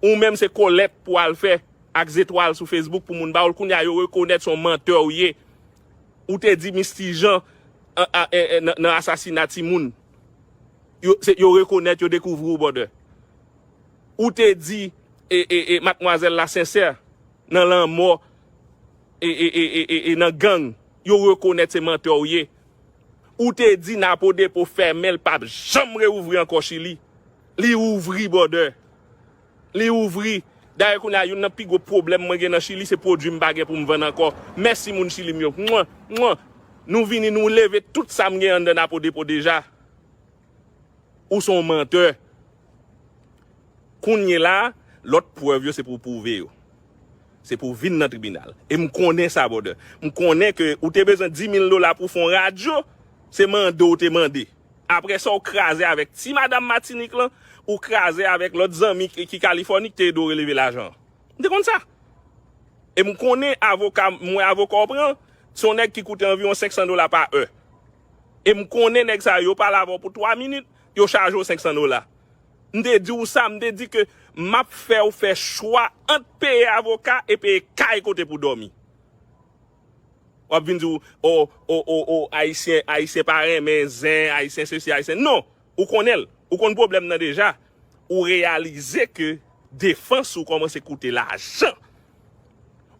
Ou menm se kolèt pou w al fè ak zetwal sou Facebook pou moun ba w l. Kounye a yo rekonèt se yon mantè w ye. Ou te di Misty Jean an, a, e, e, nan, nan asasina timoun. Yo, se, yo rekonèt, yo dekouvri w, brother. Ou te di, e, e, e, Madmwazèl la Sincère nan lanmò, e, e, e, e, e, e nan gang, yo rekonèt se mantè w ye. Ou te di Napo Depo fèmen, l p ap janm reouvri ankò Chili. Li ouvri, brother. Li ouvri. Dayè, kounye a, youn nan pi gwo pwoblèm mwen gen nan Chili, se pwodui m pa gen pou m vann ankò. Mèsi, moun Chili m yo. Mwen, mwen. Nou vini, nou leve tout sa m gen anndan Napo Depo deja. Ou se yon mantè. Kounye la, lòt prèv yo, se pou w pwouve yo. Se pou w vin nan tribinal. E m konnen sa, brother. M konnen ke ou te bezwen dis mil dola pou w fè yon radyo, se mande w te mande. Apre sa, w kraze avèk ti madanm Matinik lan, ou kraze avèk lòt zanmi ki, ki Kalifòni ki te ede w releve lajan an. M te konn sa. E m konnen avoka, m wè avoka w pran, se yon nèg ki koute anviwon senk san dola pa è. E m konnen nèg sa yo, yo pale avè w pou twa minit, yo chaje w senk san dola. M te di w sa, m te di ke m ap fè w fè chwa ant peye avoka e peye kay kote pou dòmi. W ap vin di w, o, o, o, o, Ayisyen, Ayisyen pa renmen zen, Ayisyen sesi, Ayisyen. Non, ou konnen l. Ou konn pwoblèm nan deja. Ou reyalize ke defans ou kòmanse koute lajan.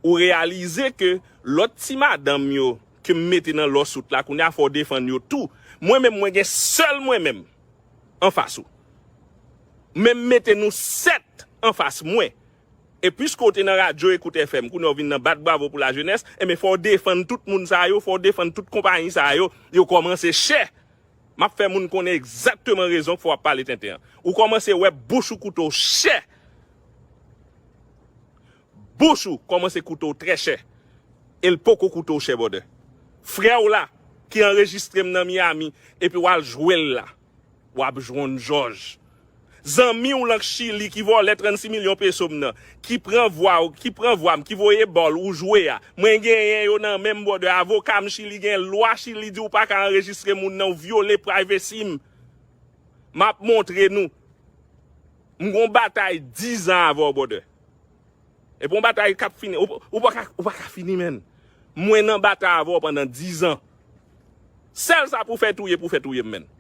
Ou reyalize ke lòt ti madanm yo ke m mete nan lawsuit la, kounye a fò w defann yo tou. Mwen menm, mwen gen sèl mwen menm anfas ou. Men m mete nou sèt anfas mwen. E piske w te nan radyo Ecoute F M, kounye a w vin nan bat bravo pou lajenès, enben fò w defann tout moun sa yo, fò w defann tout konpayi sa yo, yo kòmanse chè. M ap fè moun konnen egzakteman rezon k fè w ap pale tenten an. Ou kòmanse wè bouch ou koute w chè. Bouch ou kòmanse koute w trè chè. E l poko koute w chè, brother. Frè w la, ki anrejistre m nan Miami, epi w al jwe l la. W ap jwenn jòj. Zanmi w lan Chili ki vòlè trannsis milyon peso m nan, ki pran vwa w, ki pran vwa m, ki voye bòl ou jwe a. Mwen genyen yo nan men m, brother. Avoka m Chili gen lwa Chili di w pa ka anrejistre moun nan, w vyole privacy m. M ap montre nou. M gon batay diz an avè w, brother. E pou yon batay k ap fini, ou, ou pa ka, ou pa ka fini, menn. Mwen nan batay avè w pandan diz an. Sèl sa pou fè touye, pou fè touye m, menn.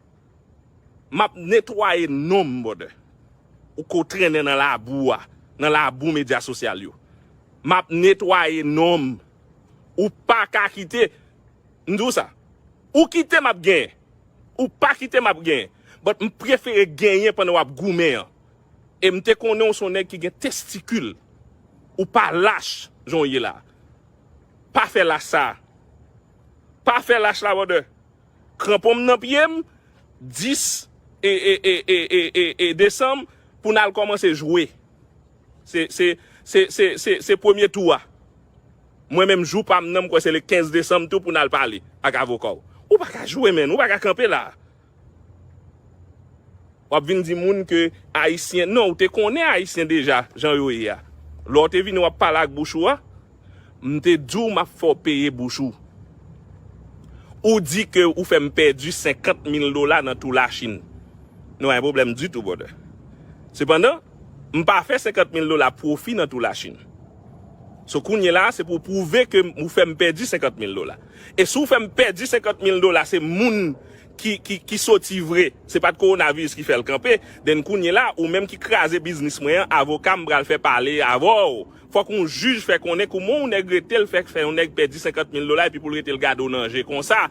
M ap netwaye non m, brother. Ou ko trennen nan labou a, nan labou medya sosyal yo. M ap netwaye non m. Ou pa ka kite, m di w sa. Ou kite m ap genyen. Ou pa kite m ap genyen. But m prefere genyen pandan w ap goumen an. E m te konnen w se yon nèg ki gen testikil. Ou pa lach jan w ye la. Pa fè lach sa. Pa fè lach la, brother. Kranpon m nan pye m, dis e, e, e, e, e, e, e desanm, pou n al kòmanse jwe. Se, se, se, se, se, se premye tou a. Mwen menm, jou pa m nan, m kwè se le kenz desanm tou pou n al pale ak avoka w. Ou pa ka jwe, menn. Ou pa ka kanpe la. W ap vin di moun ke Ayisyen, non, ou te konnen Ayisyen deja, jan yo ye a. Lè w te vini w ap pale ak bouch ou a, m te di w m ap fè w peye bouch ou. Ou di ke ou fè m pèdi senkant mil dola nan tou Lachin. Nou pa gen pwoblèm ditou, brother. Sepandan, m pa fè senkant mil dola pwofi nan tou Lachin. So kounye la, se pou w pwouve ke ou fè m pèdi senkant mil dola. E si w fè m pèdi senkant mil dola, se moun ki, ki, ki soti vre. Se pa t kowonaviris ki fè l kanpe. Then kounye la, ou menm ki kraze biznis mwen an, avoka m pral fè pale avè w. Fòk yon jij fè konnen kòman yon nèg rete l fè, fè yon nèg pèdi senkant mil dola epi pou l rete l gade w nan je konsa.